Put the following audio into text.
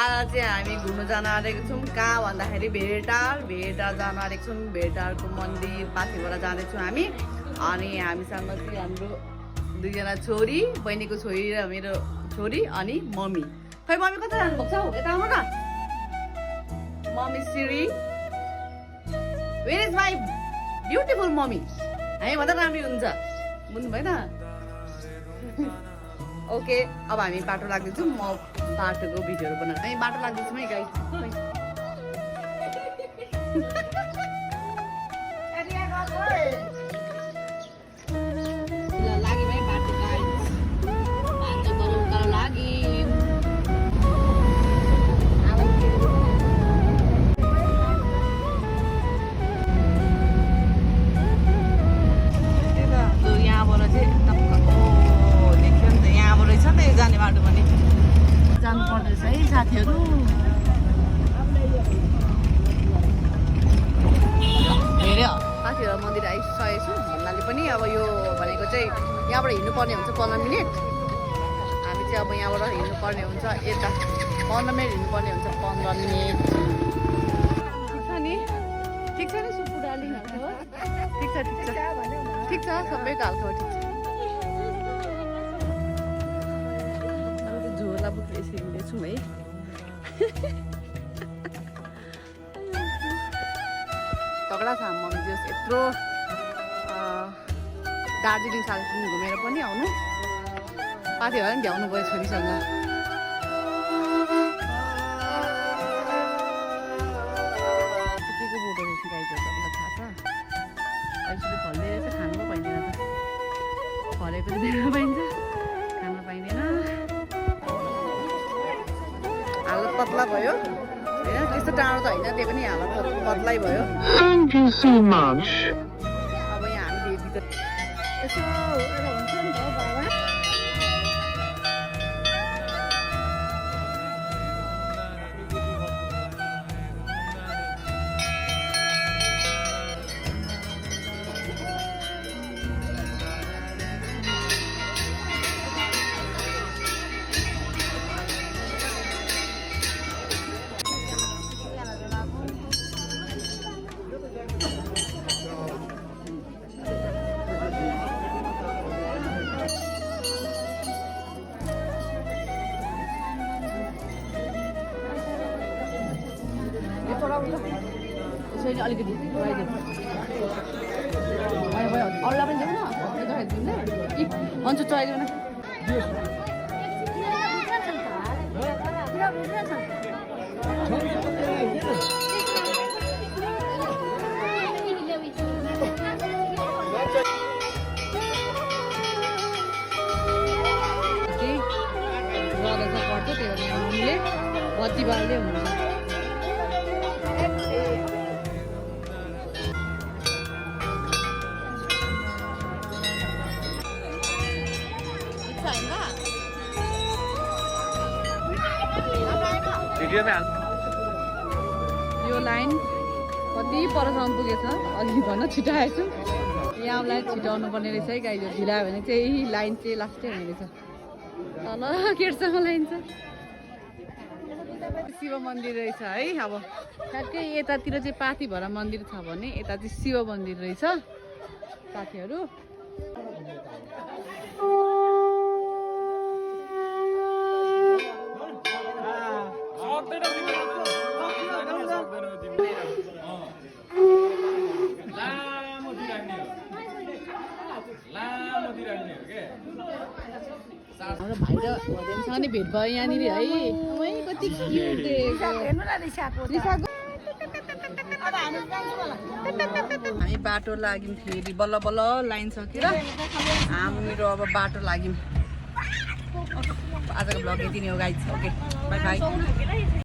आज चाहिँ हामी घुम्न जान आँटेको छौँ कहाँ भन्दाखेरि भेटार जान आँटेको छौँ। भेटारको मन्दिर पाथिबाट जाँदैछौँ हामी। अनि हामीसँग चाहिँ हाम्रो दुईजना छोरी, बहिनीको छोरी र मेरो छोरी अनि मम्मी। खै मम्मी कता जानुभएको छ हौ? यता आउनु न मम्मी सिरी। Where is my beautiful mummy? हामी भन्दा राम्री हुन्छ बुझ्नु भएन? ओके अब हामी बाटो लाग्दैछौँ। म बाटोको भिडियोहरू बनाएर हामी बाटो लाग्दैछौँ है गाइस। लाग्यो भाइ बाटो गाइस। बाटो बनाउन लागि यहाँबाट चाहिँ देख्यो नि त, यहाँबाट रहेछ नि त यो जाने बाटो पनि। जानु पर्दैछ है साथीहरू। हेऱ्यो साथीहरू मन्दिर आइसकेको छु। भन्नाले पनि अब यो भनेको चाहिँ यहाँबाट हिँड्नुपर्ने हुन्छ 15 मिनट। हामी चाहिँ अब यहाँबाट हिँड्नुपर्ने हुन्छ यता 15 मिनट हिँड्नुपर्ने हुन्छ 15 मिनट। ठिक छ नि? ठिक छ नि सुपु डार्लिङ हाल्थ्यो? ठिक छ ठिक छ ठिक छ सबैको हाल्थ्यो ठिक छ। झोला बोकेर यसरी हिँड्दैछौँ है। तगडा छ मम्मी जस यत्रो दार्जिलिङ सालसिङ घुमेर पनि आउनु। पाथीबाट पनि भ्याउनु भयो छोरीसँग। त्यतिको बोटो रहेछ गाईको तपाईँलाई थाहा छ? अहिले फल्दै रहेछ, खानु पो पाइँदैन त। फलेको चाहिँ देख्न पाइन्छ, खान पाइँदैन। हालत पतला भयो होइन, त्यस्तो टाढो त होइन, त्यही पनि हालत पतलै भयो। अब यहाँ हामी भित्र यसो हुन्छ नि त बाबा। यसरी अलिकति भयो अरूलाई पनि देऊ न, अन्चु चलाइदेऊ न। पर्छ त्यो मम्मीले बत्ती बाल्दै हुन्छ। यो लाइन कति परसम्म पुगेछ अघि भन्न छिटाएछु। यहाँलाई छिटाउनु पर्ने रहेछ है गाई। ढिलायो भने चाहिँ यही लाइन चाहिँ लास्टै हुने रहेछ। तल केटसँग लाइन छ। शिव मन्दिर रहेछ है। अब ठ्याक्कै यतातिर चाहिँ पाथिभरा मन्दिर छ भने यता चाहिँ शिव मन्दिर रहेछ साथीहरू। हाम्रो भाइ र भदैनसँग नि भेट भयो यहाँनिर है। कति हामी बाटो लाग्यौँ फेरि बल्ल बल्ल लाइन सकेर हाम्रो अब बाटो लाग्यौँ। आजको भ्लग यति नै हो गाइस। Okay by by.